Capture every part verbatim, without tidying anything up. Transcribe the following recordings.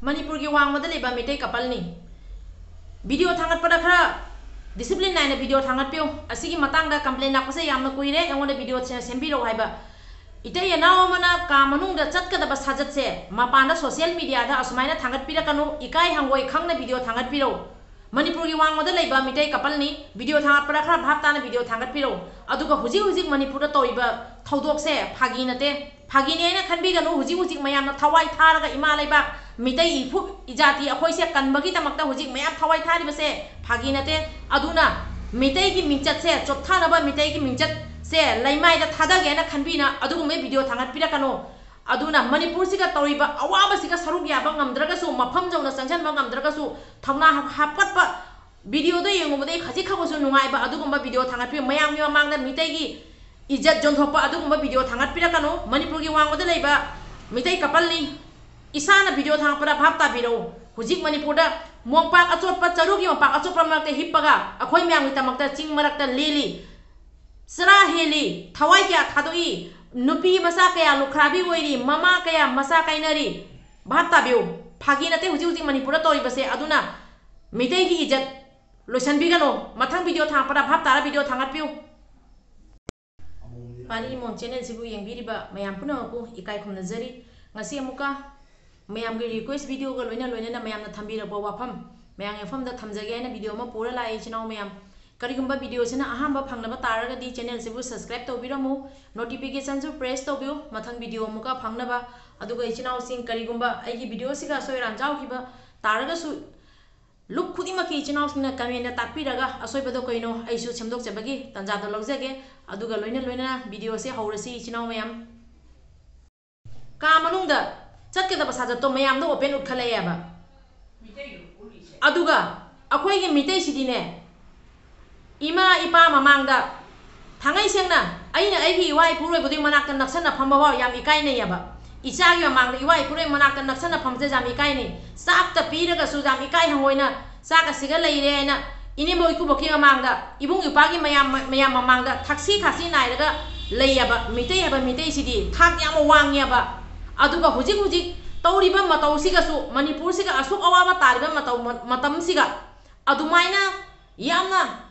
ꯃꯅꯤꯄꯨꯔꯒꯤ ꯋꯥꯡꯃꯗ ꯂꯩꯕ ꯃꯤꯇꯩ coupleꯅꯤ꯫ Video ꯊꯥꯡꯒꯠꯄꯗ ꯈꯔ discipline ꯅꯥꯏꯅ video ꯊꯥꯡꯒꯠꯄꯤꯌꯨ꯫ ꯑꯁꯤꯒꯤ ꯃꯇꯥꯡꯗ complain ꯂꯥꯛꯄꯁꯦ ꯌꯥꯝꯅ ꯀꯨꯏꯔꯦ, ꯑꯩꯉꯣꯟꯗ video ꯁꯦ-, ꯁꯦꯝꯕꯤꯔꯛꯎ ꯍꯥꯏꯕ꯫ ꯏꯇꯩ ꯏꯅꯥꯎ ꯑꯃꯅ ꯀꯥ ꯃꯅꯨꯡꯗ ꯆꯠꯀꯗꯕ ꯁꯥꯖꯠꯁꯦ ꯃꯄꯥꯟꯗ social mediaꯗ ꯑꯁꯨꯃꯥꯏꯅ ꯊꯥꯡꯒꯠꯄꯤꯔꯛꯀꯅꯨ, ꯏꯀꯥꯏ ꯍꯪꯒꯣꯏ ꯈꯪꯅ video ꯊꯥꯡꯒꯠꯄꯤꯔꯛꯎ꯫ ꯃꯅꯤꯄꯨꯔꯒꯤ ꯋꯥꯡꯃꯗ ꯂꯩꯕ ꯃꯤꯇꯩ coupleꯅꯤ, video ꯊꯥꯡꯒꯠꯄꯗ ꯈꯔ ꯚꯥꯞ ꯇꯥꯅ video ꯊꯥꯡꯒꯠꯄꯤꯔꯛꯎ꯫ ꯑꯗꯨꯒ ꯍꯧꯖꯤꯛ ꯍꯧꯖꯤꯛ ꯃꯅꯤꯄꯨꯔꯗ ꯇꯧꯔꯤꯕ ꯊꯧꯗꯣꯛꯁꯦ ꯐꯥꯒꯤ ꯅꯠꯇꯦ, ꯐꯥꯒꯤꯅꯤ ꯍꯥꯏꯅ ꯈꯟꯕꯤꯒꯅꯨ꯫ ꯍꯧꯖꯤꯛ ꯍꯧꯖꯤꯛ ꯃꯌꯥꯝꯅ ꯊꯋꯥꯏ ꯊꯥꯔꯒ ꯏꯃꯥ ꯂꯩꯕꯥꯛ ꯃꯤꯇꯩ ꯏꯐꯨ ꯏꯖꯥꯇꯤ ꯑꯩꯈꯣꯏꯁꯦ ꯀꯟꯕꯒꯤꯗꯃꯛꯇ ꯍꯧꯖꯤꯛ ꯃꯌꯥꯝ ꯊꯋꯥꯏ ꯊꯥꯔꯤꯕꯁꯦ ꯐꯥꯒꯤ ꯅꯠꯇꯦ꯫ ꯑꯗꯨꯅ ꯃꯤꯇꯩꯒꯤ ꯃꯤꯡꯆꯠꯁꯦ ꯆꯣꯠꯊꯅꯕ, ꯃꯤꯇꯩꯒꯤ ꯃꯤꯡꯆꯠꯁꯦ ꯂꯩꯃꯥꯏꯗ ꯊꯥꯗꯒꯦꯅ ꯈꯟꯕꯤꯅ ꯑꯗꯨꯒꯨꯝꯕ video ꯊꯥꯡꯒꯠꯄꯤꯔꯛꯀꯅꯨ꯫ ꯑꯗꯨꯅ ꯃꯅꯤꯄꯨꯔꯁꯤꯒ ꯇꯧꯔꯤꯕ ꯑꯋꯥꯕꯁꯤꯒ ꯁꯔꯨꯛ ꯌꯥꯕ ꯉꯝꯗ꯭ꯔꯒꯁꯨ, ꯃꯐꯝ ꯌꯧꯅ ꯆꯪꯁꯤꯟꯕ ꯉꯝꯗ꯭ꯔꯒꯁꯨ, ꯊꯧꯅꯥ ꯍꯥꯞꯀꯠꯄ videoꯗ ꯌꯦꯡꯉꯨꯕꯗ ꯑꯩ ꯈꯖꯤꯛ ꯈꯛ ꯑꯣꯏꯁꯨ ꯅꯨꯡꯉꯥꯏꯕ ꯑꯗꯨꯒꯨꯝꯕ video ꯊꯥꯡꯒꯠꯄꯤꯌꯨ꯫ ꯃꯌꯥꯝꯒꯤ ꯃꯃꯥꯡꯗ ꯃꯤꯇꯩꯒꯤ ꯏꯖꯠ ꯌꯣꯟꯊꯣꯛꯄ ꯑꯗꯨꯒꯨꯝꯕ video ꯊꯥꯡꯒꯠꯄꯤꯔꯛꯀꯅꯨ꯫ ꯃꯅꯤꯄꯨꯔꯒꯤ ꯋꯥꯡꯃꯗ ꯂꯩꯕ ꯃꯤꯇꯩ coupleꯅꯤ꯫ ꯏꯁꯥꯅ video ꯊꯥꯡꯒꯠꯄꯗ ꯚꯥꯞ ꯇꯥꯕꯤꯔꯛꯎ꯫ ꯍꯧꯖꯤꯛ ꯃꯅꯤꯄꯨꯔꯗ ꯃꯣꯝꯄꯥꯛ ꯑꯆꯣꯠꯄ, ꯆꯔꯨꯒꯤ ꯃꯣꯝꯄꯥꯛ ꯑꯆꯣꯠꯄ ꯃꯔꯛꯇ ꯍꯤꯞꯄꯒ ꯑꯩꯈꯣꯏ ꯃꯌꯥꯝꯒꯤꯗꯃꯛꯇ ꯆꯤꯡ ꯃꯔꯛꯇ ꯂꯦꯜꯂꯤ, ꯆꯔꯥ ꯍꯦꯜꯂꯤ, ꯊꯋꯥꯏ ꯀꯌꯥ ꯊꯥꯗꯣꯛꯏ, ꯅꯨꯄꯤ ꯃꯆꯥ ꯀꯌꯥ ꯂꯨꯈ꯭ꯔꯥꯕꯤ ꯑꯣꯏꯔꯤ, ꯃꯃꯥ ꯀꯌꯥ ꯃꯆꯥ ꯀꯥꯏꯅꯔꯤ꯫ ꯚꯥꯞ ꯇꯥꯕꯤꯌꯨ, ꯐꯥꯒꯤ ꯅꯠꯇꯦ ꯍꯧꯖꯤꯛ ꯍꯧꯖꯤꯛ ꯃꯅꯤꯄꯨꯔꯗ ꯇꯧꯔꯤꯕꯁꯦ꯫ ꯑꯗꯨꯅ ꯃꯤꯇꯩꯒꯤ ꯏꯖꯠ ꯂꯣꯏꯁꯤꯟꯕꯤꯒꯅꯨ꯫ ꯃꯊꯪ video ꯊꯥꯡꯒꯠꯄꯗ ꯚꯥꯞ ꯇꯥꯔ video ꯊꯥꯡꯒꯠꯄꯤꯌꯨ꯫ ꯄꯥꯔꯤ ꯏꯃꯣꯝ channelꯁꯤꯕꯨ ꯌꯦꯡꯕꯤꯔꯤꯕ ꯃꯌꯥꯝ ꯄꯨꯝꯅꯃꯛꯄꯨ ꯏꯀꯥꯏ ꯈꯨꯝꯅꯖꯔꯤ꯫ ꯉꯁꯤ ꯑꯃꯨꯛꯀ ꯃꯌꯥꯝꯒꯤ request videoꯒ ꯂꯣꯏꯅ ꯂꯣꯏꯅꯅ ꯃꯌꯥꯝꯅ ꯊꯝꯕꯤꯔꯛꯄ ꯋꯥꯐꯝ ꯃꯌꯥꯝꯒꯤ ꯃꯐꯝꯗ ꯊꯝꯖꯒꯦ ꯍꯥꯏꯅ video ꯑꯃ ꯄꯨꯔ ꯂꯥꯛꯑꯦ ꯏꯆꯤꯟ ꯏꯅꯥꯎ ꯃꯌꯥꯝ꯫ ꯀꯔꯤꯒꯨꯝꯕ videoꯁꯤꯅ ꯑꯍꯥꯟꯕ ꯐꯪꯅꯕ ꯇꯥꯔꯒꯗꯤ channelꯁꯤꯕꯨ subscribe ꯇꯧꯕꯤꯔꯝꯃꯨ, notificationꯁꯨ press ꯇꯧꯕꯤꯌꯨ ꯃꯊꯪ video ꯑꯃꯨꯛꯀ ꯐꯪꯅꯕ꯫ ꯑꯗꯨꯒ ꯏꯆꯤꯟ ꯏꯅꯥꯎꯁꯤꯡ, ꯀꯔꯤꯒꯨꯝꯕ ꯑꯩꯒꯤ videoꯁꯤꯒ ꯑꯁꯣꯏ ꯑꯔꯥꯟ ꯌꯥꯎꯈꯤꯕ ꯇꯥꯔꯒꯁꯨ, ꯂꯨꯞ ꯈꯨꯗꯤꯡꯃꯛꯀꯤ ꯏꯆꯤꯟ ꯏꯅꯥꯎꯁꯤꯡꯅ commentꯇ ꯇꯥꯛꯄꯤꯔꯒ ꯑꯁꯣꯏꯕꯗꯣ ꯀꯩꯅꯣ ꯑꯩꯁꯨ ꯁꯦꯝꯗꯣꯛꯆꯕꯒꯤ ꯇꯥꯟꯖꯥꯗꯣ ꯂꯧꯖꯒꯦ꯫ ꯑꯗꯨꯒ ꯂꯣꯏꯅ ꯂꯣꯏꯅꯅ videoꯁꯦ ꯍꯧꯔꯁꯤ ꯏꯆꯤꯟ ꯏꯅꯥꯎ ꯃꯌꯥꯝ꯫ ꯀꯥ ꯃꯅꯨꯡꯗ ꯆꯠꯀꯗꯕ ꯁꯥꯖꯠꯇꯣ ꯃꯌꯥꯝꯗ open ꯎꯠꯈꯠꯂꯛꯑꯦꯕ꯫ ꯑꯗꯨꯒ ꯑꯩꯈꯣꯏꯒꯤ ꯃꯤꯇꯩꯁꯤꯗꯤꯅꯦ, ꯏꯃꯥ ꯏꯄꯥ ꯃꯃꯥꯡꯗ, ꯊꯥꯡꯉꯩ ꯁꯦꯡꯅ ꯑꯩꯅ ꯑꯩꯒꯤ ꯏꯋꯥ ꯏꯄꯨꯔꯣꯏꯕꯗꯨꯒꯤ ꯃꯅꯥꯛꯇ ꯅꯛꯁꯟꯅ ꯐꯝꯕ ꯐꯥꯎ ꯌꯥꯝ ꯏꯀꯥꯏꯅꯩꯌꯦꯕ꯫ ꯏꯆꯥꯒꯤ ꯃꯃꯥꯡꯗ ꯏꯋꯥ ꯏꯄꯨꯔꯣꯏ ꯃꯅꯥꯛꯇ ꯅꯛꯁꯟꯅ ꯐꯝꯕꯁꯦ ꯌꯥꯝ ꯏꯀꯥꯏꯅꯩ꯫ ꯆꯥꯛꯇ ꯄꯤꯔꯒꯁꯨ ꯌꯥꯝ ꯏꯀꯥꯏ ꯍꯪꯒꯣꯏꯅ ꯆꯥꯛ ꯑꯁꯤꯒ ꯂꯩꯔꯦ ꯍꯥꯏꯅ ꯏꯅꯦꯝꯕꯣꯛ ꯏꯀꯨꯕꯣꯛꯀꯤ ꯃꯃꯥꯡꯗ, ꯏꯕꯨꯡ ꯏꯄ꯭ꯋꯥꯒꯤ ꯃꯌꯥꯝ, ꯃꯌꯥꯝ ꯃꯃꯥꯡꯗ ꯊꯛꯁꯤ ꯈꯥꯁꯤ ꯅꯥꯏꯔꯒ ꯂꯩꯌꯦꯕ꯫ ꯃꯤꯇꯩ ꯍꯥꯏꯕ ꯃꯤꯇꯩꯁꯤꯗꯤ ꯊꯥꯛ ꯌꯥꯝ ꯋꯥꯡꯉꯦꯕ꯫ ꯑꯗꯨꯒ ꯍꯧꯖꯤꯛ ꯍꯧꯖꯤꯛ ꯇꯧꯔꯤꯕ ꯃꯇꯧꯁꯤꯒꯁꯨ, ꯃꯅꯤꯄꯨꯔꯁꯤꯒ ꯑꯁꯨꯛ ꯑꯋꯥꯕ ꯇꯥꯔꯤꯕ ꯃꯇꯧ, ꯃꯇꯝꯁꯤꯒ ꯑꯗꯨꯃꯥꯏꯅ ꯌꯥꯝꯅ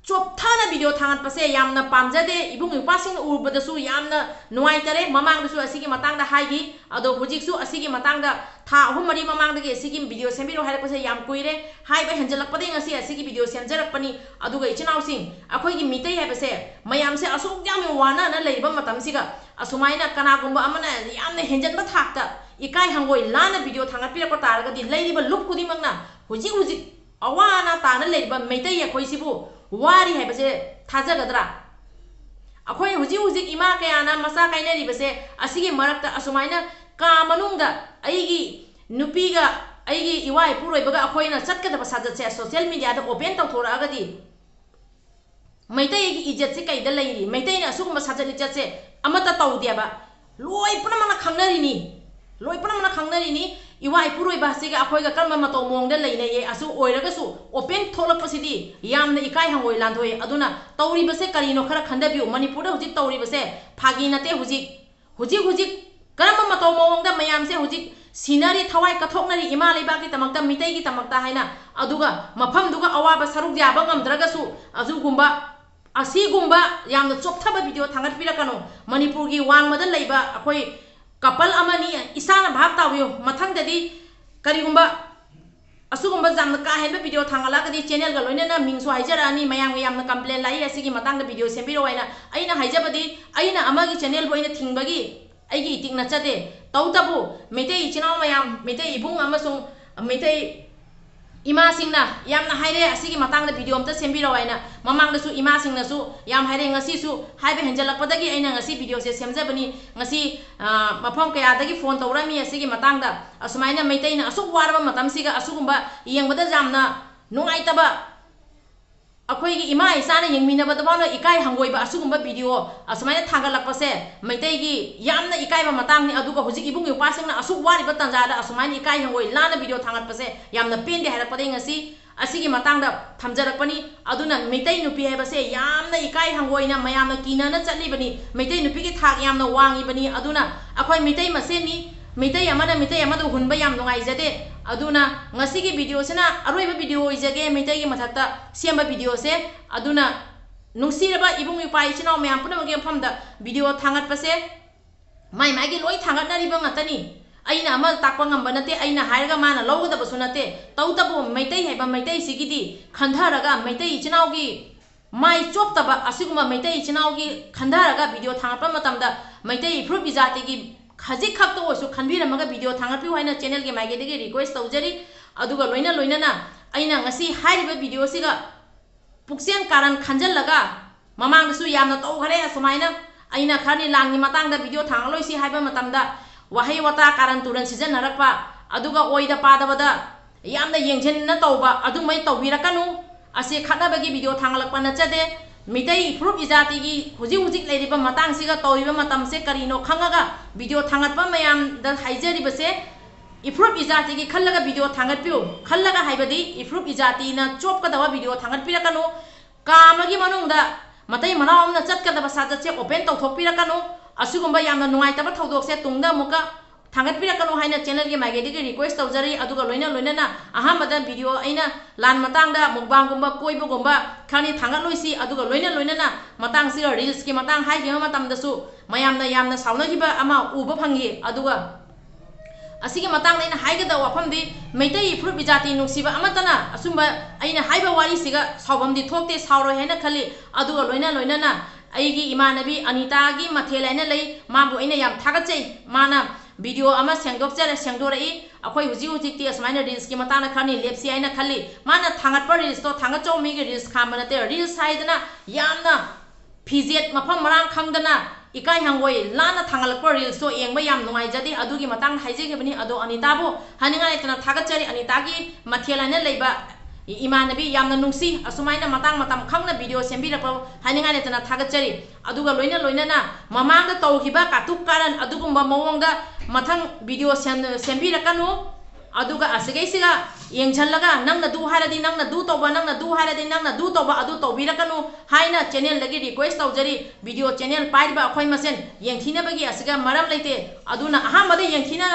ꯆꯣꯞꯊꯅ video ꯊꯥꯡꯒꯠꯄꯁꯦ ꯌꯥꯝꯅ ꯄꯥꯝꯖꯗꯦ꯫ ꯏꯕꯨꯡ ꯏꯄ꯭ꯋꯥꯁꯤꯡꯅ ꯎꯔꯨꯕꯗꯁꯨ ꯌꯥꯝꯅ ꯅꯨꯡꯉꯥꯏꯇꯔꯦ꯫ ꯃꯃꯥꯡꯗꯁꯨ ꯑꯁꯤꯒꯤ ꯃꯇꯥꯡꯗ ꯍꯥꯏꯈꯤ, ꯑꯗꯣ ꯍꯧꯖꯤꯛꯁꯨ ꯑꯁꯤꯒꯤ ꯃꯇꯥꯡꯗ ꯊꯥ ꯑꯍꯨꯝ ꯃꯔꯤ ꯃꯃꯥꯡꯗꯒꯤ ꯑꯁꯤꯒꯤ video ꯁꯦꯝꯕꯤꯔꯛꯑꯣ ꯍꯥꯏꯔꯛꯄꯁꯦ ꯌꯥꯝ ꯀꯨꯏꯔꯦ꯫ ꯍꯥꯏꯕ ꯍꯦꯟꯖꯜꯂꯛꯄꯗꯒꯤ ꯉꯁꯤ ꯑꯁꯤꯒꯤ video ꯁꯦꯝꯖꯔꯛꯄꯅꯤ꯫ ꯑꯗꯨꯒ ꯏꯆꯤꯟ ꯏꯅꯥꯎꯁꯤꯡ, ꯑꯩꯈꯣꯏꯒꯤ ꯃꯤꯇꯩ ꯍꯥꯏꯕꯁꯦ ꯃꯌꯥꯝꯁꯦ ꯑꯁꯨꯛ ꯌꯥꯝꯅ ꯋꯥꯅꯅ ꯂꯩꯔꯤꯕ ꯃꯇꯝꯁꯤꯒ ꯑꯁꯨꯃꯥꯏꯅ ꯀꯅꯥꯒꯨꯝꯕ ꯑꯃꯅ ꯌꯥꯝꯅ ꯍꯦꯟꯖꯟꯕ ꯊꯥꯛꯇ ꯏꯀꯥꯏ ꯍꯪꯒꯣꯏ ꯂꯥꯟꯅ video ꯊꯥꯡꯒꯠꯄꯤꯔꯛꯄ ꯇꯥꯔꯒꯗꯤ ꯂꯩꯔꯤꯕ ꯂꯨꯞ ꯈꯨꯗꯤꯡꯃꯛꯅ ꯍꯧꯖꯤꯛ ꯍꯧꯖꯤꯛ ꯑꯋꯥ ꯑꯅꯥ ꯇꯥꯅ ꯂꯩꯔꯤꯕ ꯃꯩꯇꯩ ꯑꯩꯈꯣꯏꯁꯤꯕꯨ ꯋꯥꯔꯤ ꯍꯥꯏꯕꯁꯦ ꯊꯥꯖꯒꯗ꯭ꯔꯥ? ꯑꯩꯈꯣꯏ ꯍꯧꯖꯤꯛ ꯍꯧꯖꯤꯛ ꯏꯃꯥ ꯀꯌꯥꯅ ꯃꯆꯥ ꯀꯥꯏꯅꯔꯤꯕꯁꯦ ꯑꯁꯤꯒꯤ ꯃꯔꯛꯇ ꯑꯁꯨꯃꯥꯏꯅ ꯀꯥ ꯃꯅꯨꯡꯗ ꯑꯩꯒꯤ ꯅꯨꯄꯤꯒ ꯑꯩꯒꯤ ꯏꯋꯥ ꯏꯄꯨꯔꯣꯏꯕꯒ ꯑꯩꯈꯣꯏꯅ ꯆꯠꯀꯗꯕ ꯁꯥꯖꯠꯁꯦ social media ꯗ open ꯇꯧꯊꯣꯔꯛꯑꯒꯗꯤ ꯃꯩꯇꯩꯒꯤ ꯏꯖꯠꯁꯦ ꯀꯩꯗ ꯂꯩꯔꯤ? ꯃꯩꯇꯩꯅ ꯑꯁꯤꯒꯨꯝꯕ ꯁꯥꯖꯠ ꯂꯤꯆꯠꯁꯦ ꯑꯃꯠꯇ ꯇꯧꯗꯦꯕ꯫ ꯂꯣꯏ ꯄꯨꯝꯅꯃꯛꯅ ꯈꯪꯅꯔꯤꯅꯤ, ꯂꯣꯏ ꯄꯨꯝꯅꯃꯛꯅ ꯈꯪꯅꯔꯤꯅꯤ꯫ ꯏꯋꯥ ꯏꯄꯨꯔꯣꯏꯕ ꯑꯁꯤꯒ ꯑꯩꯈꯣꯏꯒ ꯀꯔꯝꯕ ꯃꯇꯧ ꯃꯑꯣꯡꯗ ꯂꯩꯅꯩꯌꯦ? ꯑꯁꯨ ꯑꯣꯏꯔꯒꯁꯨ open ꯊꯣꯛꯂꯛꯄꯁꯤꯗꯤ ꯌꯥꯝꯅ ꯏꯀꯥꯏ ꯍꯪꯒꯣꯏ ꯂꯥꯟꯊꯣꯛꯑꯦ꯫ ꯑꯗꯨꯅ ꯇꯧꯔꯤꯕꯁꯦ ꯀꯔꯤꯅꯣ ꯈꯔ ꯈꯟꯊꯕꯤꯌꯨ꯫ ꯃꯅꯤꯄꯨꯔꯗ ꯍꯧꯖꯤꯛ ꯇꯧꯔꯤꯕꯁꯦ ꯐꯥꯒꯤ ꯅꯠꯇꯦ꯫ ꯍꯧꯖꯤꯛ, ꯍꯧꯖꯤꯛ, ꯍꯧꯖꯤꯛ ꯀꯔꯝꯕ ꯃꯇꯧ ꯃꯑꯣꯡꯗ ꯃꯌꯥꯝꯁꯦ ꯍꯧꯖꯤꯛ ꯁꯤꯅꯔꯤ, ꯊꯋꯥꯏ ꯀꯠꯊꯣꯛꯅꯔꯤ ꯏꯃꯥ ꯂꯩꯕꯥꯛꯀꯤꯗꯃꯛꯇ, ꯃꯤꯇꯩꯒꯤꯗꯃꯛꯇ ꯍꯥꯏꯅ꯫ ꯑꯗꯨꯒ ꯃꯐꯝꯗꯨꯒ ꯑꯋꯥꯕ ꯁꯔꯨꯛ ꯌꯥꯕ ꯉꯝꯗ꯭ꯔꯒꯁꯨ ꯑꯗꯨꯒꯨꯝꯕ, ꯑꯁꯤꯒꯨꯝꯕ ꯌꯥꯝꯅ ꯆꯣꯞꯊꯕ video ꯊꯥꯡꯒꯠꯄꯤꯔꯛꯀꯅꯨ꯫ ꯃꯅꯤꯄꯨꯔꯒꯤ ꯋꯥꯡꯃꯗ ꯂꯩꯕ ꯑꯩꯈꯣꯏ couple ꯑꯃꯅꯤ, ꯏꯁꯥꯅ ꯚꯥꯞ ꯇꯥꯕꯤꯌꯨ꯫ ꯃꯊꯪꯗꯗꯤ ꯀꯔꯤꯒꯨꯝꯕ ꯑꯁꯤꯒꯨꯝꯕ ꯌꯥꯝꯅ ꯀꯥ ꯍꯦꯟꯕ video ꯊꯥꯡꯒꯠꯂꯛꯑꯒꯗꯤ channel ꯒ ꯂꯣꯏꯅꯅ ꯃꯤꯡꯁꯨ ꯍꯥꯏꯖꯔꯛꯑꯅꯤ꯫ ꯃꯌꯥꯝꯒ ꯌꯥꯝꯅ complain ꯂꯥꯛꯏ, ꯑꯁꯤꯒꯤ ꯃꯇꯥꯡꯗ video ꯁꯦꯝꯕꯤꯔꯛꯑꯣ ꯍꯥꯏꯅ꯫ ꯑꯩꯅ ꯍꯥꯏꯖꯕꯗꯤ, ꯑꯩꯅ ꯑꯃꯒꯤ channel ꯕꯨ ꯑꯩꯅ ꯊꯤꯡꯕꯒꯤ ꯑꯩꯒꯤ ꯏꯇꯤꯛ ꯅꯠꯆꯗꯦ꯫ ꯇꯧꯕꯇꯕꯨ ꯃꯩꯇꯩ ꯏꯆꯤꯟ ꯏꯅꯥꯎ ꯃꯌꯥꯝ, ꯃꯩꯇꯩ ꯏꯕꯨꯡ ꯑꯃꯁꯨꯡ ꯃꯩꯇꯩ ꯏꯃꯥꯁꯤꯡꯅ ꯌꯥꯝꯅ ꯍꯥꯏꯔꯦ, ꯑꯁꯤꯒꯤ ꯃꯇꯥꯡꯗ video ꯑꯝꯇ ꯁꯦꯝꯕꯤꯔꯛꯑꯣ ꯍꯥꯏꯅ꯫ ꯃꯃꯥꯡꯗꯁꯨ ꯏꯃꯥꯁꯤꯡꯅꯁꯨ ꯌꯥꯝ ꯍꯥꯏꯔꯦ, ꯉꯁꯤꯁꯨ ꯍꯥꯏꯕ ꯍꯦꯟꯖꯜꯂꯛꯄꯗꯒꯤ ꯑꯩꯅ ꯉꯁꯤ video ꯁꯦ ꯁꯦꯝꯖꯕꯅꯤ꯫ ꯉꯁꯤ, ꯑ, ꯃꯐꯝ ꯀꯌꯥꯗꯒꯤ phone ꯇꯧꯔꯝꯃꯤ ꯑꯁꯤꯒꯤ ꯃꯇꯥꯡꯗ꯫ ꯑꯁꯨꯃꯥꯏꯅ ꯃꯩꯇꯩꯅ ꯑꯁꯨꯛ ꯋꯥꯔꯕ ꯃꯇꯝꯁꯤꯒ ꯑꯁꯤꯒꯨꯝꯕ ꯌꯦꯡꯕꯗ ꯌꯥꯝꯅ ꯅꯨꯡꯉꯥꯏꯇꯕ, ꯑꯩꯈꯣꯏꯒꯤ ꯏꯃꯥ ꯏꯆꯥꯅ ꯌꯦꯡꯃꯤꯟꯅꯕꯗ ꯐꯥꯎꯅ ꯏꯀꯥꯏ ꯍꯪꯒꯣꯏꯕ ꯑꯁꯤꯒꯨꯝꯕ video ꯑꯁꯨꯃꯥꯏꯅ ꯊꯥꯡꯒꯠꯂꯛꯄꯁꯦ ꯃꯩꯇꯩꯒꯤ ꯌꯥꯝꯅ ꯏꯀꯥꯏꯕ ꯃꯇꯥꯡꯅꯤ꯫ ꯑꯗꯨꯒ ꯍꯧꯖꯤꯛ ꯏꯕꯨꯡ ꯏꯄ꯭ꯋꯥꯁꯤꯡꯅ ꯑꯁꯨꯛ ꯋꯥꯔꯤꯕ ꯇꯥꯟꯖꯥꯗ ꯑꯁꯨꯃꯥꯏꯅ ꯏꯀꯥꯏ ꯍꯪꯒꯣꯏ ꯂꯥꯟꯅ video ꯊꯥꯡꯒꯠꯄꯁꯦ ꯌꯥꯝꯅ ꯄꯦꯟꯗꯦ ꯍꯥꯏꯔꯛꯄꯗꯒꯤ ꯉꯁꯤ ꯑꯁꯤꯒꯤ ꯃꯇꯥꯡꯗ ꯊꯝꯖꯔꯛꯄꯅꯤ꯫ ꯑꯗꯨꯅ ꯃꯩꯇꯩ ꯅꯨꯄꯤ ꯍꯥꯏꯕꯁꯦ ꯌꯥꯝꯅ ꯏꯀꯥꯏ ꯍꯪꯒꯣꯏꯅ ꯃꯌꯥꯝꯅ ꯀꯤꯅꯅ ꯆꯠꯂꯤꯕꯅꯤ꯫ ꯃꯩꯇꯩ ꯅꯨꯄꯤꯒꯤ ꯊꯥꯛ ꯌꯥꯝꯅ ꯋꯥꯡꯉꯤꯕꯅꯤ꯫ ꯑꯗꯨꯅ ꯑꯩꯈꯣꯏ ꯃꯩꯇꯩ ꯃꯁꯦꯟꯅꯤ, ꯃꯤꯇꯩ ꯑꯃꯅ ꯃꯤꯇꯩ ꯑꯃꯗ ꯍꯨꯟꯕ ꯌꯥꯝ ꯅꯨꯡꯉꯥꯏꯖꯗꯦ꯫ ꯑꯗꯨꯅ ꯉꯁꯤꯒꯤ videoꯁꯤꯅ ꯑꯔꯣꯏꯕ video ꯑꯣꯏꯖꯒꯦ ꯃꯩꯇꯩꯒꯤ ꯃꯊꯛꯇ ꯁꯦꯝꯕ videoꯁꯦ꯫ ꯑꯗꯨꯅ ꯅꯨꯡꯁꯤꯔꯕ ꯏꯕꯨꯡ ꯏꯄ꯭ꯋꯥ ꯏꯆꯤꯟ ꯏꯅꯥꯎ ꯃꯌꯥꯝ ꯄꯨꯝꯅꯃꯛꯀꯤ ꯃꯐꯝꯗ video ꯊꯥꯡꯒꯠꯄꯁꯦ ꯃꯥꯏ ꯃꯥꯏꯒꯤ ꯂꯣꯏ ꯊꯥꯡꯒꯠꯅꯔꯤꯕ ꯉꯥꯛꯇꯅꯤ꯫ ꯑꯩꯅ ꯑꯃ ꯇꯥꯛꯄ ꯉꯝꯕ ꯅꯠꯇꯦ, ꯑꯩꯅ ꯍꯥꯏꯔꯒ ꯃꯥꯅ ꯂꯧꯒꯗꯕꯁꯨ ꯅꯠꯇꯦ꯫ ꯇꯧꯕꯇꯕꯨ ꯃꯩꯇꯩ ꯍꯥꯏꯕ ꯃꯩꯇꯩꯁꯤꯒꯤꯗꯤ ꯈꯟꯊꯔꯒ ꯃꯩꯇꯩ ꯏꯆꯤꯟ ꯏꯅꯥꯎꯒꯤ ꯃꯥꯏ ꯆꯣꯞꯇꯕ ꯑꯁꯤꯒꯨꯝꯕ ꯃꯩꯇꯩ ꯏꯆꯤꯟ ꯏꯅꯥꯎꯒꯤ ꯈꯟꯊꯔꯒ video ꯊꯥꯡꯒꯠꯄ ꯃꯇꯝꯗ ꯃꯩꯇꯩ ꯏꯐꯨꯔꯨꯞ ꯏꯖꯥꯇꯤꯒꯤ ꯈꯖꯤꯛ ꯈꯛꯇ ꯑꯣꯏꯔꯁꯨ ꯈꯟꯕꯤꯔꯝꯃꯒ video ꯊꯥꯡꯒꯠꯄꯤꯌꯨ ꯍꯥꯏꯅ channelꯒꯤ ꯃꯥꯏꯀꯩꯗꯒꯤ request ꯇꯧꯖꯔꯤ꯫ ꯑꯗꯨꯒ ꯂꯣꯏꯅ ꯂꯣꯏꯅꯅ ꯑꯩꯅ ꯉꯁꯤ ꯍꯥꯏꯔꯤꯕ videoꯁꯤꯒ ꯄꯨꯛꯆꯦꯜ ꯀꯥꯔꯟ ꯈꯟꯖꯜꯂꯒ ꯃꯃꯥꯡꯗꯁꯨ ꯌꯥꯝꯅ ꯇꯧꯈꯔꯦ ꯑꯁꯨꯃꯥꯏꯅ꯫ ꯑꯩꯅ ꯈꯔꯅꯤ ꯂꯥꯟꯒꯤ ꯃꯇꯥꯡꯗ video ꯊꯥꯡꯒꯠꯂꯣꯏꯁꯤ ꯍꯥꯏꯕ ꯃꯇꯝꯗ ꯋꯥꯍꯩ ꯋꯥꯇꯥ ꯀꯥꯔꯟ ꯇꯨꯔꯟ ꯁꯤꯖꯤꯟꯅꯔꯛꯄ, ꯑꯗꯨꯒ ꯑꯣꯏꯗ ꯄꯥꯗꯕꯗ ꯌꯥꯝꯅ ꯌꯦꯡꯁꯤꯟꯅ ꯇꯧꯕ ꯑꯗꯨꯃꯥꯏ ꯇꯧꯕꯤꯔꯛꯀꯅꯨ꯫ ꯑꯁꯤ ꯈꯠꯅꯕꯒꯤ video ꯊꯥꯡꯒꯠꯂꯛꯄ ꯅꯠꯆꯗꯦ꯫ ꯃꯤꯇꯩ ꯐꯨꯔꯨꯞ ꯏꯖꯥꯇꯤꯒꯤ ꯍꯧꯖꯤꯛ ꯍꯧꯖꯤꯛ ꯂꯩꯔꯤꯕ ꯃꯇꯥꯡꯁꯤꯒ ꯇꯧꯔꯤꯕ ꯃꯇꯝꯁꯦ ꯀꯔꯤꯅꯣ ꯈꯪꯉꯒ video ꯊꯥꯡꯒꯠꯄ ꯃꯌꯥꯝꯗ ꯍꯥꯏꯖꯔꯤꯕꯁꯦ, ꯏꯐꯨꯔꯨꯞ ꯏꯖꯥꯇꯤꯒꯤ ꯈꯜꯂꯒ video ꯊꯥꯡꯒꯠꯄꯤꯌꯨ꯫ ꯈꯜꯂꯒ ꯍꯥꯏꯕꯗꯤ ꯏꯐꯨꯔꯨꯞ ꯏꯖꯥꯇꯤꯅ ꯆꯣꯞꯀꯗꯕ video ꯊꯥꯡꯒꯠꯄꯤꯔꯛꯀꯅꯨ꯫ ꯀꯥ ꯑꯃꯒꯤ ꯃꯅꯨꯡꯗ ꯃꯇꯩ ꯃꯅꯥꯎ ꯑꯃꯅ ꯆꯠꯀꯗꯕ ꯁꯥꯖꯠꯁꯦ open ꯇꯧꯊꯣꯛꯄꯤꯔꯛꯀꯅꯨ꯫ ꯑꯁꯤꯒꯨꯝꯕ ꯌꯥꯝꯅ ꯅꯨꯡꯉꯥꯏꯇꯕ ꯊꯧꯗꯣꯛꯁꯦ ꯇꯨꯡꯗ ꯑꯃꯨꯛꯀ ꯊꯥꯡꯒꯠꯄꯤꯔꯛꯀꯅꯨ ꯍꯥꯏꯅ channelꯒꯤ ꯃꯥꯏꯀꯩꯗꯒꯤ request ꯇꯧꯖꯔꯤ꯫ ꯑꯗꯨꯒ ꯂꯣꯏꯅ ꯂꯣꯏꯅꯅ ꯑꯍꯥꯟꯕꯗ video ꯑꯩꯅ ꯂꯥꯟ ꯃꯇꯥꯡꯗ mukbangꯒꯨꯝꯕ ꯀꯣꯏꯕꯒꯨꯝꯕ ꯈꯔꯅꯤ ꯊꯥꯡꯒꯠꯂꯣꯏꯁꯤ꯫ ꯑꯗꯨꯒ ꯂꯣꯏꯅ ꯂꯣꯏꯅꯅ ꯃꯇꯥꯡꯁꯤꯒ reelsꯀꯤ ꯃꯇꯥꯡ ꯍꯥꯏꯈꯤꯕ ꯃꯇꯝꯗꯁꯨ ꯃꯌꯥꯝꯅ ꯌꯥꯝꯅ ꯁꯥꯎꯅꯈꯤꯕ ꯑꯃ ꯎꯕ ꯐꯪꯉꯤ꯫ ꯑꯗꯨꯒ ꯑꯁꯤꯒꯤ ꯃꯇꯥꯡꯗ ꯑꯩꯅ ꯍꯥꯏꯒꯗꯕ ꯋꯥꯐꯝꯗꯤ, ꯃꯩꯇꯩ ꯐꯨꯔꯨꯞ ꯏꯖꯥꯇꯤ ꯅꯨꯡꯁꯤꯕ ꯑꯃꯠꯇꯅ ꯑꯁꯨꯝꯕ ꯑꯩꯅ ꯍꯥꯏꯕ ꯋꯥꯔꯤꯁꯤꯒ ꯁꯥꯎꯐꯝꯗꯤ ꯊꯣꯛꯇꯦ, ꯁꯥꯎꯔꯣꯏ ꯍꯥꯏꯅ ꯈꯜꯂꯤ꯫ ꯑꯗꯨꯒ ꯂꯣꯏꯅ ꯂꯣꯏꯅꯅ ꯑꯩꯒꯤ ꯏꯃꯥꯟꯅꯕꯤ ꯑꯅꯤꯇꯥꯒꯤ ꯃꯊꯦꯜ ꯍꯥꯏꯅ ꯂꯩ, ꯃꯥꯕꯨ ꯑꯩꯅ ꯌꯥꯝ ꯊꯥꯒꯠꯆꯩ꯫ ꯃꯥꯅ video ꯑꯃ ꯁꯦꯡꯗꯣꯛꯆꯔ-, ꯁꯦꯡꯗꯣꯔꯛꯏ꯫ ꯑꯩꯈꯣꯏ ꯍꯧꯖꯤꯛ ꯍꯧꯖꯤꯛꯇꯤ ꯑꯁꯨꯃꯥꯏꯅ reelsꯀꯤ ꯃꯇꯥꯡꯗ ꯈꯔꯅꯤ ꯂꯦꯞꯁꯤ ꯍꯥꯏꯅ ꯈꯜꯂꯤ꯫ ꯃꯥꯅ ꯊꯥꯡꯒꯠꯄ reelsꯇꯣ ꯊꯥꯡꯒꯠꯆꯧ, ꯃꯤꯒꯤ reels ꯈꯥꯝꯕ ꯅꯠꯇꯦ꯫ Reels ꯍꯥꯏꯗꯅ ꯌꯥꯝꯅ ꯐꯤꯖꯦꯠ ꯃꯐꯝ ꯃꯔꯥꯡ ꯈꯪꯗꯅ ꯏꯀꯥꯏ ꯍꯪꯒꯣꯏ ꯂꯥꯟꯅ ꯊꯥꯡꯒꯠꯂꯛꯄ reelsꯇꯣ ꯌꯦꯡꯕ ꯌꯥꯝ ꯅꯨꯡꯉꯥꯏꯖꯗꯦ꯫ ꯑꯗꯨꯒꯤ ꯃꯇꯥꯡꯗ ꯍꯥꯏꯖꯈꯤꯕꯅꯤ꯫ ꯑꯗꯣ ꯑꯅꯤꯇꯥꯕꯨ ꯍꯥꯏꯅꯤꯡꯉꯥꯏ ꯂꯩꯇꯅ ꯊꯥꯒꯠꯆꯔꯤ꯫ ꯑꯅꯤꯇꯥꯒꯤ ꯃꯊꯦꯜ ꯍꯥꯏꯅ ꯂꯩꯕ ꯏꯃꯥꯟꯅꯕꯤ ꯌꯥꯝꯅ ꯅꯨꯡꯁꯤ, ꯑꯁꯨꯃꯥꯏꯅ ꯃꯇꯥꯡ ꯃꯇꯝ ꯈꯪꯅ video ꯁꯦꯝꯕꯤꯔꯛꯄ ꯍꯥꯏꯅꯤꯡꯉꯥꯏ ꯂꯩꯇꯅ ꯊꯥꯒꯠꯆꯔꯤ꯫ ꯑꯗꯨꯒ ꯂꯣꯏꯅ ꯂꯣꯏꯅꯅ ꯃꯃꯥꯡꯗ ꯇꯧꯈꯤꯕ ꯀꯥꯇꯨꯛ ꯀꯥꯔꯟ ꯑꯗꯨꯒꯨꯝꯕ ꯃꯑꯣꯡꯗ ꯃꯊꯪ video ꯁꯦꯝ-, ꯁꯦꯝꯕꯤꯔꯛꯀꯅꯨ꯫ ꯑꯗꯨꯒ ꯑꯁꯤꯒꯩꯁꯤꯒ ꯌꯦꯡꯁꯜꯂꯒ ꯅꯪꯅ ꯗꯨ ꯍꯥꯏꯔꯗꯤ ꯅꯪꯅ ꯗꯨ ꯇꯧꯕ, ꯅꯪꯅ ꯗꯨ ꯍꯥꯏꯔꯗꯤ ꯅꯪꯅ ꯗꯨ ꯇꯧꯕ, ꯑꯗꯨ ꯇꯧꯕꯤꯔꯛꯀꯅꯨ ꯍꯥꯏꯅ channelꯗꯒꯤ request ꯇꯧꯖꯔꯤ꯫ Video channel ꯄꯥꯏꯔꯤꯕ ꯑꯩꯈꯣꯏ ꯃꯁꯦꯟ ꯌꯦꯡꯊꯤꯅꯕꯒꯤ ꯑꯁꯤꯒ ꯃꯔꯝ ꯂꯩꯇꯦ꯫ ꯑꯗꯨꯅ ꯑꯍꯥꯟꯕꯗ ꯌꯦꯡꯊꯤꯅ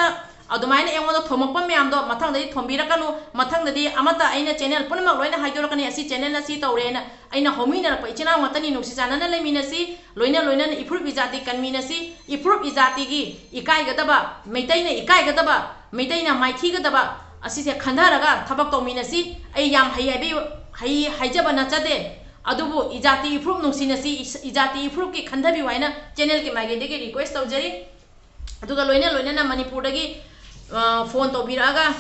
ꯑꯗꯨꯃꯥꯏꯅ ꯑꯩꯉꯣꯟꯗ ꯊꯣꯝꯃꯛꯄ ꯃꯌꯥꯝꯗꯣ ꯃꯊꯪꯗꯗꯤ ꯊꯣꯝꯕꯤꯔꯛꯀꯅꯨ꯫ ꯃꯊꯪꯗꯗꯤ ꯑꯃꯠꯇ ꯑꯩꯅ channel ꯄꯨꯝꯅꯃꯛ ꯂꯣꯏꯅ ꯍꯥꯏꯗꯣꯔꯛꯀꯅꯤ, ꯑꯁꯤ channelꯅ ꯁꯤ ꯇꯧꯔꯦꯅ꯫ ꯑꯩꯅ ꯍꯧꯃꯤꯟꯅꯔꯛꯄ ꯏꯆꯤꯟ ꯏꯅꯥꯎ ꯉꯥꯛꯇꯅꯤ, ꯅꯨꯡꯁꯤ ꯆꯥꯟꯅꯅ ꯂꯩꯃꯤꯟꯅꯁꯤ, ꯂꯣꯏꯅ ꯂꯣꯏꯅꯅ ꯏꯐꯨꯔꯨꯞ ꯏꯖꯥꯇꯤ ꯀꯟꯃꯤꯟꯅꯁꯤ꯫ ꯏꯐꯨꯔꯨꯞ ꯏꯖꯥꯇꯤꯒꯤ ꯏꯀꯥꯏꯒꯗꯕ, ꯃꯩꯇꯩꯅ ꯏꯀꯥꯏꯒꯗꯕ, ꯃꯩꯇꯩꯅ ꯃꯥꯏꯊꯤꯒꯗꯕ ꯑꯁꯤꯁꯦ ꯈꯟꯊꯔꯒ ꯊꯕꯛ ꯇꯧꯃꯤꯟꯅꯁꯤ꯫ ꯑꯩ ꯌꯥꯝ ꯍꯩ ꯍꯥꯏꯕꯤ-, ꯍꯩ ꯍꯥꯏꯖꯕ ꯅꯠꯆꯗꯦ, ꯑꯗꯨꯕꯨ ꯏꯖꯥꯇꯤ ꯏꯐꯨꯔꯨꯞ ꯅꯨꯡꯁꯤꯅꯁꯤ, ꯏꯁ-, ꯏꯖꯥꯇꯤ ꯏꯐꯨꯔꯨꯞꯀꯤ ꯈꯟꯊꯕꯤꯌꯨ ꯍꯥꯏꯅ channelꯒꯤ ꯃꯥꯏꯀꯩꯗꯒꯤ request ꯇꯧꯖꯔꯤ꯫ ꯑꯗꯨꯒ ꯂꯣꯏꯅ ꯂꯣꯏꯅꯅ ꯃꯅꯤꯄꯨꯔꯗꯒꯤ, ꯑ, phone ꯇꯧꯕꯤꯔꯛꯑꯒ,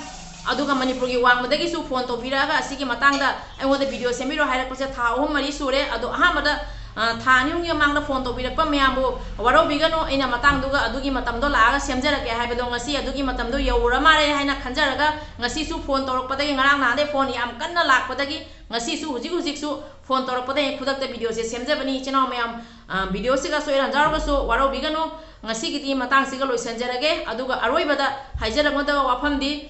ꯑꯗꯨꯒ ꯃꯅꯤꯄꯨꯔꯒꯤ ꯋꯥꯡꯃꯗꯒꯤꯁꯨ phone ꯇꯧꯕꯤꯔꯛꯑꯒ ꯑꯁꯤꯒꯤ ꯃꯇꯥꯡꯗ ꯑꯩꯉꯣꯟꯗ video ꯁꯦꯝꯕꯤꯔꯣ ꯍꯥꯏꯔꯛꯄꯁꯦ ꯊꯥ ꯑꯍꯨꯝ ꯃꯔꯤ ꯁꯨꯔꯦ꯫ ꯑꯗꯣ ꯑꯍꯥꯟꯕꯗ, ꯑ, ꯊꯥ ꯑꯅꯤ ꯑꯍꯨꯝꯒꯤ ꯃꯃꯥꯡꯗ phone ꯇꯧꯕꯤꯔꯛꯄ ꯃꯌꯥꯝꯕꯨ ꯋꯥꯔꯧꯕꯤꯒꯅꯨ, ꯑꯩꯅ ꯃꯇꯥꯡꯗꯨꯒ ꯑꯗꯨꯒꯤ ꯃꯇꯝꯗꯣ ꯂꯥꯛꯑꯒ ꯁꯦꯝꯖꯔꯛꯀꯦ ꯍꯥꯏꯕꯗꯣ ꯉꯁꯤ ꯑꯗꯨꯒꯤ ꯃꯇꯝꯗꯣ ꯌꯧꯔ ꯃꯥꯜꯂꯦ ꯍꯥꯏꯅ ꯈꯟꯖꯔꯒ ꯉꯁꯤꯁꯨ phone ꯇꯧꯔꯛꯄꯗꯒꯤ, ꯉꯔꯥꯡ ꯅꯍꯥꯟꯗꯩ phone ꯌꯥꯝ ꯀꯟꯅ ꯂꯥꯛꯄꯗꯒꯤ ꯉꯁꯤꯁꯨ ꯍꯧꯖꯤꯛ ꯍꯧꯖꯤꯛꯁꯨ phone ꯇꯧꯔꯛꯄꯗꯒꯤ ꯈꯨꯗꯛꯇ videoꯁꯦ ꯁꯦꯝꯖꯕꯅꯤ꯫ ꯏꯆꯤꯟ ꯏꯅꯥꯎ ꯃꯌꯥꯝ, ꯑ, videoꯁꯤꯒ ꯁꯣꯏ ꯍꯟꯖꯥꯎꯔꯒꯁꯨ ꯋꯥꯔꯧꯕꯤꯒꯅꯨ꯫ ꯉꯁꯤꯒꯤꯗꯤ ꯃꯇꯥꯡꯁꯤꯒ ꯂꯣꯏꯁꯤꯟꯖꯔꯒꯦ꯫ ꯑꯗꯨꯒ ꯑꯔꯣꯏꯕꯗ ꯍꯥꯏꯖꯔꯛꯀꯗꯕ ꯋꯥꯐꯝꯗꯤ,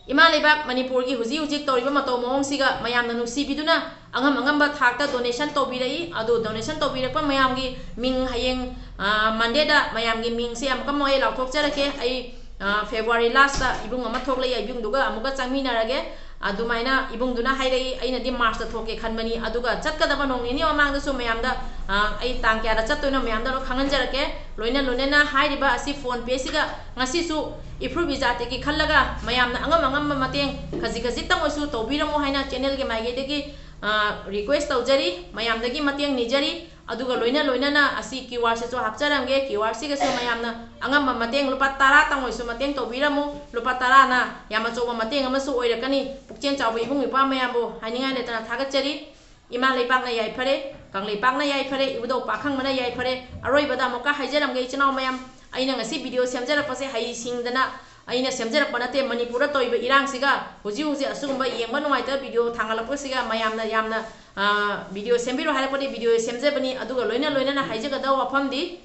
ꯏꯃꯥ ꯂꯩꯕꯥꯛ ꯃꯅꯤꯄꯨꯔꯒꯤ ꯍꯧꯖꯤꯛ ꯍꯧꯖꯤꯛ ꯇꯧꯔꯤꯕ ꯃꯇꯧ ꯃꯑꯣꯡꯁꯤꯒ ꯃꯌꯥꯝꯅ ꯅꯨꯡꯁꯤꯕꯤꯗꯨꯅ ꯑꯉꯝ ꯑꯉꯝꯕ ꯊꯥꯛꯇ donation ꯇꯧꯕꯤꯔꯛꯏ꯫ ꯑꯗꯨ donation ꯇꯧꯕꯤꯔꯛꯄ ꯃꯌꯥꯝꯒꯤ ꯃꯤꯡ ꯍꯌꯦꯡ, ꯑ, Mondayꯗ ꯃꯌꯥꯝꯒꯤ ꯃꯤꯡꯁꯦ ꯑꯃꯨꯛꯀ ꯑꯃꯨꯛ ꯑꯩ ꯂꯥꯎꯊꯣꯛꯆꯔꯛꯀꯦ꯫ ꯑꯩ, ꯑ, February lastꯇ ꯏꯕꯨꯡ ꯑꯃ ꯊꯣꯛꯂꯛꯏ, ꯏꯕꯨꯡꯗꯨꯒ ꯑꯃꯨꯛꯀ ꯆꯪꯃꯤꯟꯅꯔꯒꯦ꯫ ꯑꯗꯨꯃꯥꯏꯅ ꯏꯕꯨꯡꯗꯨꯅ ꯍꯥꯏꯔꯛꯏ, ꯑꯩꯅꯗꯤ Marchꯇ ꯊꯣꯛꯀꯦ ꯈꯟꯕꯅꯤ꯫ ꯑꯗꯨꯒ ꯆꯠꯀꯗꯕ ꯅꯣꯡ ꯅꯤꯅꯤ ꯃꯃꯥꯡꯗꯁꯨ ꯃꯌꯥꯝꯗ, ꯑ, ꯑꯩ ꯇꯥꯡ ꯀꯌꯥꯗ ꯆꯠꯇꯣꯏꯅꯣ ꯃꯌꯥꯝꯗ ꯂꯣꯏ ꯈꯪꯍꯟꯖꯔꯛꯀꯦ꯫ ꯂꯣꯏꯅ ꯂꯣꯏꯅꯅ ꯍꯥꯏꯔꯤꯕ ꯑꯁꯤ PhonePeꯁꯤꯒ ꯉꯁꯤꯁꯨ ꯏꯐꯨꯔꯨꯞ ꯏꯖꯥꯇꯤꯒꯤ ꯈꯜꯂꯒ ꯃꯌꯥꯝꯅ ꯑꯉꯝ ꯑꯉꯝꯕ ꯃꯇꯦꯡ ꯈꯖꯤꯛ ꯈꯖꯤꯛꯇꯪ ꯑꯣꯏꯁꯨ ꯇꯧꯕꯤꯔꯝꯃꯨ ꯍꯥꯏꯅ channelꯒꯤ ꯃꯥꯏꯀꯩꯗꯒꯤ, ꯑ, request ꯇꯧꯖꯔꯤ, ꯃꯌꯥꯝꯗꯒꯤ ꯃꯇꯦꯡ ꯅꯤꯖꯔꯤ꯫ ꯑꯗꯨꯒ ꯂꯣꯏꯅ ꯂꯣꯏꯅꯅ ꯑꯁꯤ QR ꯁꯤꯁꯨ ꯍꯥꯞꯆꯔꯝꯒꯦ꯫ QR ꯁꯤꯒꯁꯨ ꯃꯌꯥꯝꯅ ꯑꯉꯝꯕ ꯃꯇꯦꯡ ꯂꯨꯄꯥ ꯇꯔꯥꯇꯪ ꯑꯣꯏꯁꯨ ꯃꯇꯦꯡ ꯇꯧꯕꯤꯔꯝꯃꯨ꯫ ꯂꯨꯄꯥ ꯇꯔꯥꯅ ꯌꯥꯝ ꯑꯆꯧꯕ ꯃꯇꯦꯡ ꯑꯃꯁꯨ ꯑꯣꯏꯔꯛꯀꯅꯤ꯫ ꯄꯨꯛꯆꯦꯜ ꯆꯥꯎꯕ ꯏꯕꯨꯡ ꯏꯄ꯭ꯋꯥ ꯃꯌꯥꯝꯕꯨ ꯍꯥꯏꯅꯤꯡꯉꯥꯏ ꯂꯩꯇꯅ ꯊꯥꯒꯠꯆꯔꯤ꯫ ꯏꯃꯥ ꯂꯩꯄꯥꯛꯅ ꯌꯥꯏꯐꯔꯦ, ꯀꯪꯂꯩꯄꯥꯛꯅ ꯌꯥꯏꯐꯔꯦ, ꯏꯕꯨꯙꯧ ꯄꯥꯈꯪꯕꯅ ꯌꯥꯏꯐꯔꯦ꯫ ꯑꯔꯣꯏꯕꯗ ꯑꯃꯨꯛꯀ ꯍꯥꯏꯖꯔꯝꯒꯦ ꯏꯆꯤꯟ ꯏꯅꯥꯎ ꯃꯌꯥꯝ, ꯑꯩꯅ ꯉꯁꯤ video ꯁꯦꯝꯖꯔꯛꯄꯁꯦ ꯍꯩ ꯁꯤꯡꯗꯅ ꯑꯩꯅ ꯁꯦꯝꯖꯔꯛꯄ ꯅꯠꯇꯦ꯫ ꯃꯅꯤꯄꯨꯔꯗ ꯇꯧꯔꯤꯕ ꯏꯔꯥꯡꯁꯤꯒ ꯍꯧꯖꯤꯛ ꯍꯧꯖꯤꯛ ꯑꯁꯤꯒꯨꯝꯕ ꯌꯦꯡꯕ ꯅꯨꯡꯉꯥꯏꯇꯕ video ꯊꯥꯡꯒꯠꯂꯛꯄꯁꯤꯒ ꯃꯌꯥꯝꯅ ꯌꯥꯝꯅ, ꯑ, video ꯁꯦꯝꯕꯤꯔꯣ ꯍꯥꯏꯔꯛꯄꯗꯒꯤ video ꯁꯦꯝꯖꯕꯅꯤ꯫ ꯑꯗꯨꯒ ꯂꯣꯏꯅ ꯂꯣꯏꯅꯅ ꯍꯥꯏꯖꯒꯗꯕ ꯋꯥꯐꯝꯗꯤ,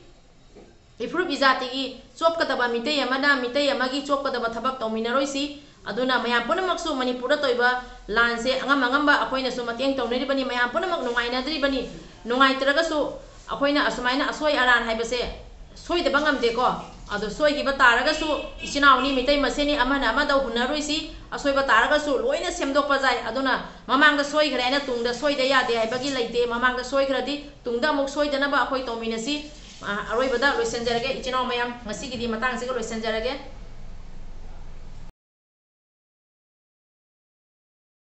ꯏꯐꯨꯔꯨꯞ ꯏꯖꯥꯇꯤꯒꯤ ꯆꯣꯞꯀꯗꯕ ꯃꯤꯇꯩ ꯑꯃꯅ ꯃꯤꯇꯩ ꯑꯃꯒꯤ ꯆꯣꯞꯀꯗꯕ ꯊꯕꯛ ꯇꯧꯃꯤꯟꯅꯔꯣꯏꯁꯤ꯫ ꯑꯗꯨꯅ ꯃꯌꯥꯝ ꯄꯨꯝꯅꯃꯛꯁꯨ ꯃꯅꯤꯄꯨꯔꯗ ꯇꯧꯔꯤꯕ ꯂꯥꯟꯁꯦ ꯑꯉꯝ ꯑꯉꯝꯕ ꯑꯩꯈꯣꯏꯅꯁꯨ ꯃꯇꯦꯡ ꯇꯧꯅꯔꯤꯕꯅꯤ꯫ ꯃꯌꯥꯝ ꯄꯨꯝꯅꯃꯛ ꯅꯨꯡꯉꯥꯏꯅꯗ꯭ꯔꯤꯕꯅꯤ꯫ ꯅꯨꯡꯉꯥꯏꯇ꯭ꯔꯒꯁꯨ ꯑꯩꯈꯣꯏꯅ ꯑꯁꯨꯃꯥꯏꯅ ꯑꯁꯣꯏ ꯑꯔꯥꯟ ꯍꯥꯏꯕꯁꯦ ꯁꯣꯏꯗꯕ ꯉꯝꯗꯦꯀꯣ꯫ ꯑꯗꯣ ꯁꯣꯏꯈꯤꯕ ꯇꯥꯔꯒꯁꯨ ꯏꯆꯤꯟ ꯏꯅꯥꯎꯅꯤ, ꯃꯤꯇꯩ ꯃꯁꯦꯟꯅꯤ, ꯑꯃꯅ ꯑꯃꯗ ꯍꯨꯟꯅꯔꯣꯏꯁꯤ꯫ ꯑꯁꯣꯏꯕ ꯇꯥꯔꯒꯁꯨ ꯂꯣꯏꯅ ꯁꯦꯝꯗꯣꯛꯄ ꯌꯥꯏ꯫ ꯑꯗꯨꯅ ꯃꯃꯥꯡꯗ ꯁꯣꯏꯈ꯭ꯔꯦ ꯍꯥꯏꯅ ꯇꯨꯡꯗ ꯁꯣꯏꯗ ꯌꯥꯗꯦ ꯍꯥꯏꯕꯒꯤ ꯂꯩꯇꯦ꯫ ꯃꯃꯥꯡꯗ ꯁꯣꯏꯈ꯭ꯔꯗꯤ ꯇꯨꯡꯗ ꯑꯃꯨꯛ ꯁꯣꯏꯗꯅꯕ ꯑꯩꯈꯣꯏ ꯇꯧꯃꯤꯟꯅꯁꯤ꯫ ꯑ, ꯑꯔꯣꯏꯕꯗ ꯂꯣꯏꯁꯤꯟꯖꯔꯒꯦ ꯏꯆꯤꯟ ꯏꯅꯥꯎ ꯃꯌꯥꯝ, ꯉꯁꯤꯒꯤꯗꯤ ꯃꯇꯥꯡꯁꯤꯒ ꯂꯣꯏꯁꯤꯟꯖꯔꯒꯦ꯫